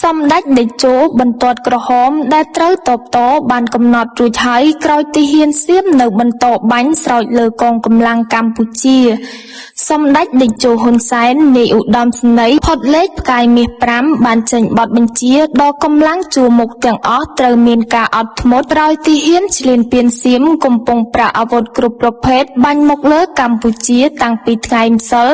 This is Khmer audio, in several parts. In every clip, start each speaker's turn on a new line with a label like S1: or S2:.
S1: សម្ដេចតេជោបន្ទាត់ក្រហមដែលត្រូវតបតបានកំណត់រួចហើយក្រោយទាហានសៀមនៅបន្តបាញ់ស្រោចលើកងកម្លាំងកម្ពុជា សម្ដេចតេជោហ៊ុនសែននាយឧត្តមសេនីយ៍ផុតលេខផ្កាយមាស5បានចេញបទបញ្ជាដល់កម្លាំងជួរមុខទាំងអស់ត្រូវមានការអត់ធ្មត់ក្រោយទាហានឈ្លានពានសៀមកំពុងប្រើអាវុធគ្រប់ប្រភេទបាញ់មកលើកម្ពុជាតាំងពីថ្ងៃម្សិល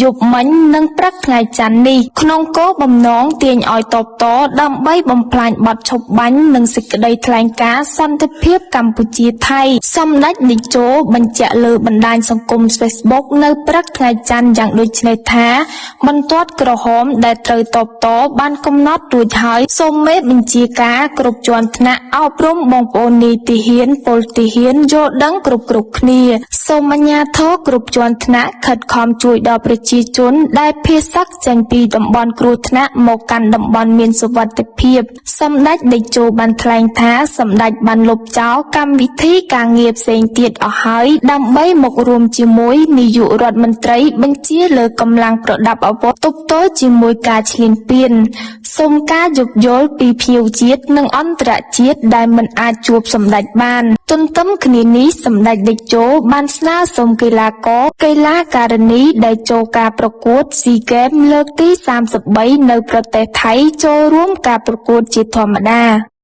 S1: យប់មិញនិងព្រឹកថ្ងៃច័ន្ទនេះក្នុងគោលបំណងទាញឲ្យតបតដើម្បីបំផ្លាញបទឈប់បាញ់និងសេចក្តីថ្លែងការណ៍សន្តិភាពកម្ពុជាថៃសម្ដេចតេជោបញ្ជាក់លើបណ្ដាញសង្គម Facebook នៅព្រឹកថ្ងៃច័ន្ទយ៉ាងដូចនេះថា បន្ទាត់ក្រហមដែលត្រូវតបតបានកំណត់រួចហើយសូមមេបញ្ជាការគ្រប់ជាន់ថ្នាក់អប់រំបងប្អូននាយទាហានពលទាហានយល់ដឹងគ្រប់គ្រប់គ្នាសូមអាជ្ញាធរគ្រប់ជាន់ថ្នាក់ខិតខំជួយដល់ប្រជាជនដែលភៀសសឹកចេញពីតំបន់គ្រោះថ្នាក់មកកាន់តំបន់មានសុវត្ថិភាពសម្ដេចតេជោបានថ្លែងថាសម្ដេចបានលុបចោលកម្មវិធីការងារផ្សេងទៀតអស់ហើយដើម្បីមករួមជាមួយនាយករដ្ឋមន្ត្រីបញ្ជាលើកម្លាំងប្រដាប់អាវុធទប់ទល់ជាមួយការឈ្លានពានសូមការយោគយល់ពីភ្ញៀវជាតិនិងអន្តរជាតិដែលមិនអាចជួបសម្ដេចបាន ទន្ទឹមគ្នានេះសម្ដេចតេជោបានស្នើសុំកីឡាករកីឡាការិនីដែលចូលការប្រកួតស៊ីហ្គេមលើកទី33នៅប្រទេសថៃចូលរួមការប្រកួតជាធម្មតា។